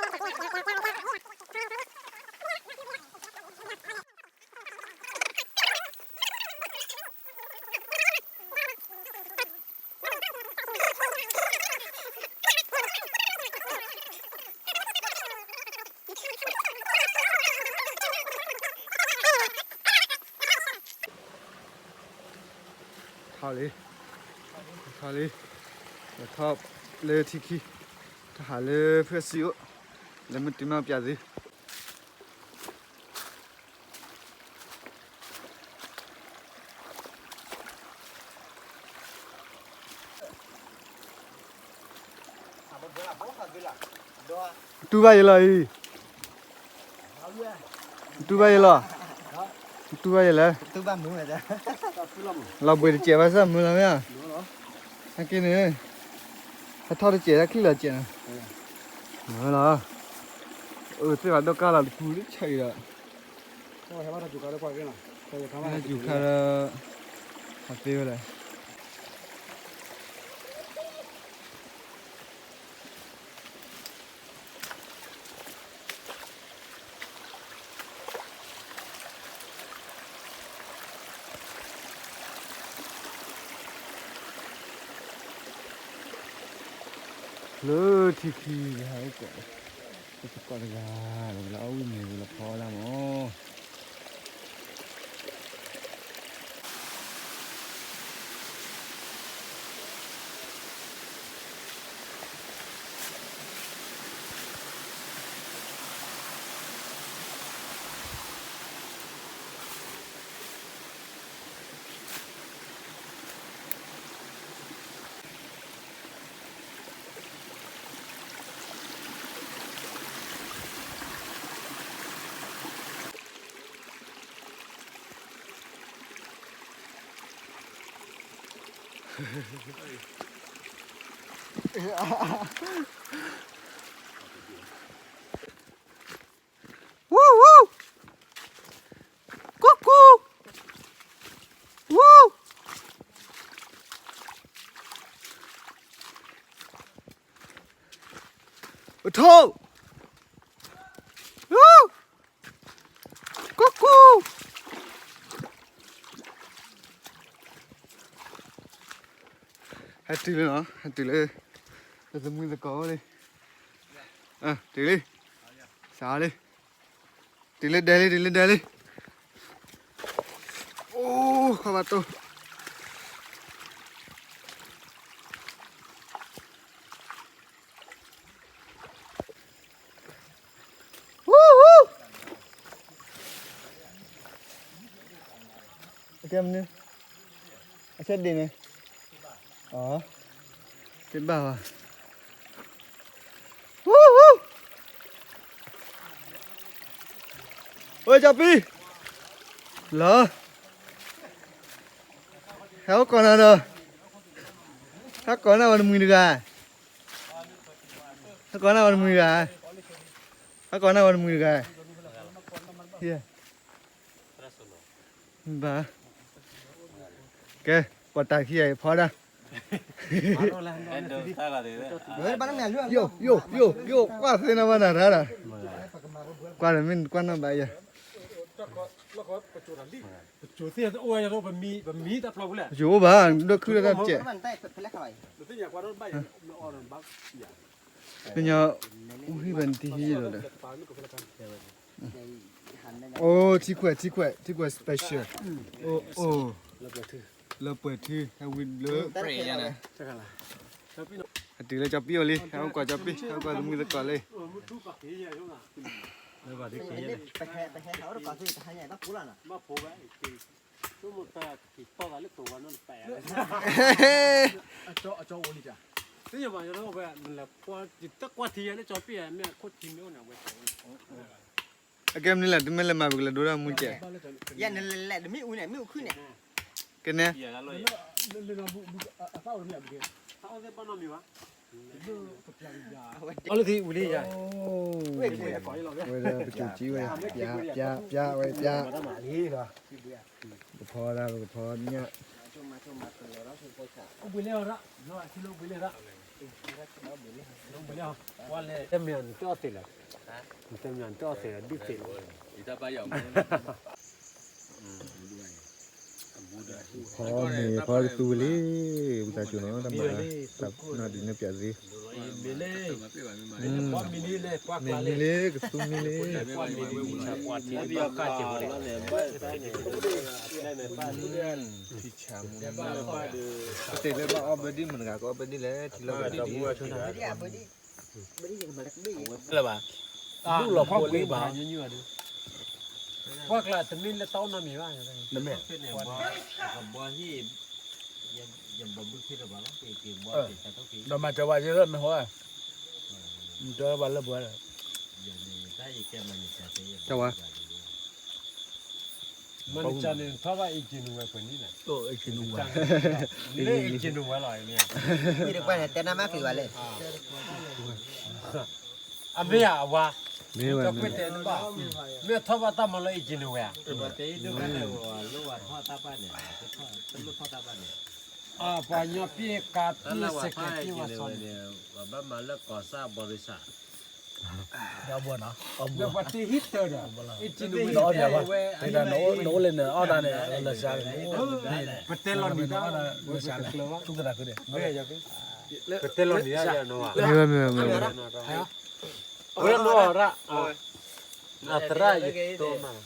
ထီၣ်လံ, ထီၣ်လံ, ထီၣ်လၢထံခံ, ထီၣ်ဟးလၢဖၢၣ်စံအိၣ်, လၢမ့ၢ်တုၤမ့ၢ်ပျးသု တူၢ်ဘၣ်ယဲလီၤအံၤ, တူၢ်ဘၣ်ယဲလီၤ, တူၢ်ဘၣ်ယဲလၢ, လီၤဘှံးတစဲးဘၣ်ဆၣ်မုာ်လီၤမ့ၢ်ဧါ, ဟဲက့ၤန့ၣ်, ဟဲထီၣ်တစဲးတၢ်ချံၣ်လီၤစဲးန့ၣ်, မုာ်လီၤ, အၢ သ့ၣ်ဘၣ်ဒိၣ်ကါလီၤတပူၤလံဆၢအံၤဒီး, ဟဲယူၤခါဒီး, ဟးသ့ဝဲလဲၣ် လၢထံခံ ယဟဲအိၣ်ကိး, ပသကိးတဂၤ, လၢအီၣ်ဝံၣ်မ့ၤဝံၤလၢဖီဒၣ်မး Woo, woo. Cuckoo. Woo. Auto. Woo. Cuckoo. ဟဲတုၤလံနီၤ, ဟဲတုၤလၢ ပသမုၢ်သကိးအိၣ်လံ, တုၤလံ, စးလံ, တုၤလၢဒဲလံ, တုၤလၢဒဲလံ, အိၣ် ခီဘၣ်တိၢ် အကဲမနုၤ, အဆဲဒ့ၣ်န့ၣ်, အ, တဘၣ်ဘၣ်, အိၣ်ကၠီပံ, လီၤ, ဟဲအိၣ်ကိးနၤဒီး, ဟဲကိးနၤဝဲတမှံၤတဂၤ ဟဲကိးနၤဝဲတမှံၤတဂၤ, ဟဲကိးနၤဝဲတမှံၤတဂၤ, ဘၣ်, ကဲ, ပှၤတၢ်ခံဂၤအံၤဖီဒၣ်, ယိာ် ယိာ် ယိာ် ကွၢ်သ့နၤဘၣ်နၤတၢ်ဒီး, ကွၢ်ဒီးမ့ၢ်ကွၢ်နီၣ်ဘၣ်ယၤ, ယိာ်ဘၣ် ဒိၣ်ခုၣ်ဒီးတစဲး သ့ၣ်ညါ အူဟံၣ်ဘၣ်နတံၢ်ဟံၣ်လီၤဒီး, အိၣ် ထံခွဲး ထံခွဲး ထံခွဲး special, အိၣ် လၢပှဲၤထံ ဟဲဝံၤလၢ အတုၤလၢကၠီပံအိၣ်လံ ဟဲအိၣ်ကွၢ်ကၠီပံ ဟဲအိၣ်ကွၢ်သမုၢ်သကိးလံ, အကဲမနုၤလဲၣ် တမ့ၢ်လၢမၤပကလဲၤဒိတၢ်မူကဲး, ယဲနလဲၤတမ့ၢ်အူန့ၣ် မ့ၢ်အူခုၣ်န့ၣ်, ကနဲ, အီၣ်လၢသံဝံၤလံယါ, ဝဲဒၣ်ပကိၤကံဝဲ, ပျါ ပျါ ပျါဝဲ ပျါ, ပကဖီဒၣ် ပကဖီညၣ်, အိၣ်ဘှံးလဲၣ်ရၣ်, လီၤအခံလၢအိၣ်ဘှံးလဲၣ်ရၣ်, တမ့ၢ်နတအီၣ်သ့လၢၤ, တမ့ၢ်နတအီၣ်သ့လၢၤ ဒုးသ့လၢၤ, ဖီမ့ၤဖီကသူဝံၤလံ, ဝံသးစူၤနီၤ တၢ်မၤ, နဒ်န့ၣ်ပျးသ့, မ့ၢ်လံ, ကသူမံလံ, ထံဆးမူ, တ့ၢ်လၢဘၣ်အီၣ်ဘၢဒံၣ်မတၤတဂၤ ကအီၣ်ဘၢဒံၣ်လဲၣ် ထံလီၤဘၢဒံၣ်, လၢၤဘၣ်, ဘူၣ်လီၤဖိလံဘၣ်, ပှၢ်ကျါတမ့ၢ်လၢတၢ်အီၣ်နီတမံၤဘၣ်, ဒီးမၤစၢၤဘၣ်ယဲလၢမ့ၢ်ဟီ, မၤစၢၤဘၣ်လၢပှၤလၢ, တဝါ မ့ၢ်နကန့ၣ် ထီၣ်ဘၣ် agent နဝဲပှဲၤနံၣ်လဲၣ်, agent နဝဲ, လၢ agent နဝဲလီၤ, မ့ၢ်တကွၢ်န့ၣ် တဲနၤမ့ၢ်ဃ့ဘၣ်လဲၣ်, အမ့ၢ်ဧါ အဝါ, မ့ၢ်ဝဲ, မ့ၢ်ထီၣ်ဘၣ်တၢ်မၤလၢ agent နဝဲဧါ, ပှၤညီပ့ၢ်ကးပ့ၢ်စဲးကဲးပ့ၢ်ဝဲစီၤန့ၣ်, ဘၣ်မၤလၢကီၢ်စၢ် ဘီရံစၢ် ဒီးပှၤတဟံးတၢ်ဒီး, ဒီးအီၣ်ဒံးဝဲ, နအိၣ်လၢနအီၣ်ဒၣ်န့ၣ် လၢစှၤန့ၣ်, ပတဲလီၤနံၤဒီး, လၢစှၤန့ၣ်, သူၣ်ကသးခုဒဲး, ပတဲလီၤနံၤ, မ့ၢ်ဝဲမ့ၢ်ဝဲမ့ၢ်ဝဲ, ဝဲနီၢ်ရၣ်, အသရၣ်ယတိမး